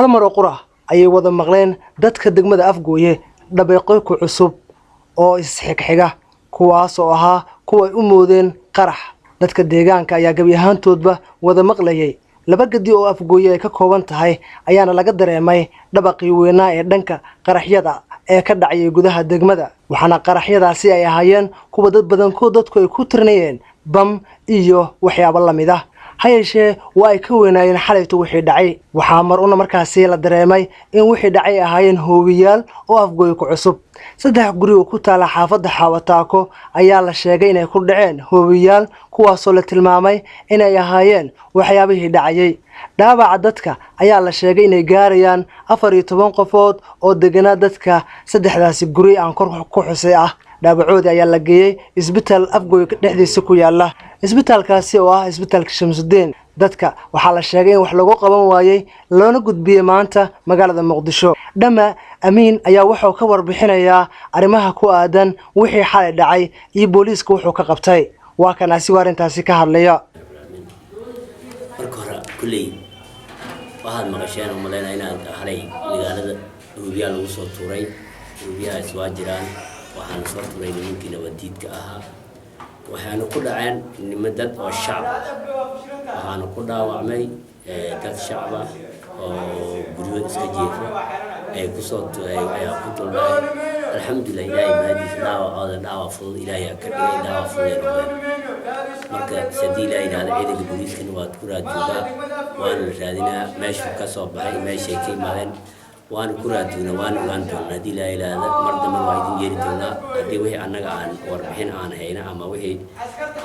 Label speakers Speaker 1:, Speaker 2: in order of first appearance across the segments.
Speaker 1: Hal mar oo qura ayay wada maqleen dadka degmada Afgooye dhabeeqooyku cusub oo isxigxiga, kuwaas oo ahaa kuwa ay u moodeen qarax. Dadka deegaanka ayaa gebi ahaantoodba wada maqlayay. Laba gedi oo Afgooye ay ka kooban tahay ayaana laga dareemay dhabaqii weynaa ee dhanka qaraxyada ee ka dhacayay gudaha degmada, waxaana qaraxyadaasi ay ahaayeen kuwa dad badankood dadku ay ku tirinayeen bam iyo waxyaabo la mid ah. Ha yeeshee waa ay ka weynaayeen xalayto wixii dhacay. Waxaa mar una markaasi la dareemay in wixii dhacay ay ahaayeen hoobiyaal oo Afgooye ku cusub. 3 guri oo ku taala xaafadda Xaawataako ayaa la sheegay inay ku dhaceen hoobiyaal, kuwaasoo la tilmaamay inay ahaayeen waxyaabihii dhacayay. Dhaawaca dadka ayaa la sheegay inay gaarayaan 14 qofood oo deganaa dadka saddexdaasi guri aan kor ku xusay ah. Dhaawacoodii ayaa la geeyey isbitaal Afgooye dhexdiisa ku yaala, isbitaalkaasi oo ah isbitaalka Shamsuddin. Dadka waxaa la sheegay in wax lagu qaban waayey loona gudbiyey maanta magaalada Muqdisho. Dhama Amiin ayaa wuxuu ka warbixinayaa arrimaha ku aadan wixii xalay dhacay iyo booliiska wuxuu ka qabtay. Waa kan asigoo arrintaasi ka hadlaya.
Speaker 2: Marka hore kulley waxaad maqasheen oo malaynaa inaad xalay magaalada hubiyaa lagu soo tuuray. Hubiyahaas waa jiraan, waxaana soo tuuray nimankii nabadiidka ahaa, waxaana ku dhaceen nima dad oo shacab ah, waxaana ku dhaawacmay dad shacab ah oo guryo iska jiifa ay kusoo ayaa ku duldhacay. Alxamdulilah, Ilaahay mahadiisa, dhaawacooda dhaawac fudud Ilaahay ka dhigay, dhaawac fudud ay noqdeen. Marka haddii Ilaahay yidhahdo, ciidanka booliiskana waad ku raad joogaa, waana la raadinaa meeshuu ka soo baxay, meeshay ka imaadeen waana ku raad joognaa, waana ogaan doonaa haddii Ilaahay yidhaahdo. Mar dambena waa idin yeeri doonaa haddii wixii annaga aan warbixin aan hayna ama wixii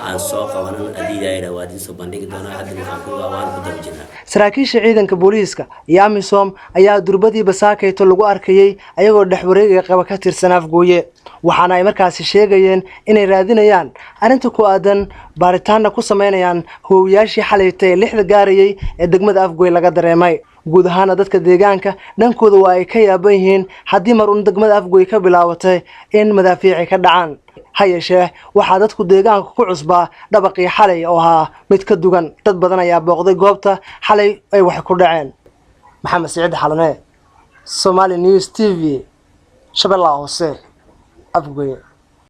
Speaker 2: aan soo qabanan. Haddii Ilaahay yidhahdo, waa idin soo bandhigi doonaa. Haddana waxaan ku waana ku daba jirnaa.
Speaker 1: Saraakiisha ciidanka booliiska iyo AMISOM ayaa durbadii basaakayto lagu arkayay ayagoo dhex wareegaya qaba ka tirsan Afgooye, waxaana ay markaasi sheegayeen inay raadinayaan arrinta ku aadan baaritaanna ku sameynayaan hoowiyaashii xalayta ee 6da gaarayay ee degmada Afgooye laga dareemay. Guud ahaana dadka deegaanka dhankooda waa ay ka yaaban yihiin haddii mar un degmada Afgooye ka bilaabatay in madaafiici ka dhacaan. Ha yeeshee waxaa dadku deegaanka ku cusbaa dhabaqii xalay oo ahaa mid ka dugan. Dad badan ayaa booqday goobta xalay ay wax ku dhaceen. Maxamed Siciid Xalane, Somali News TV, Shabeellaha Hoose, Afgooye.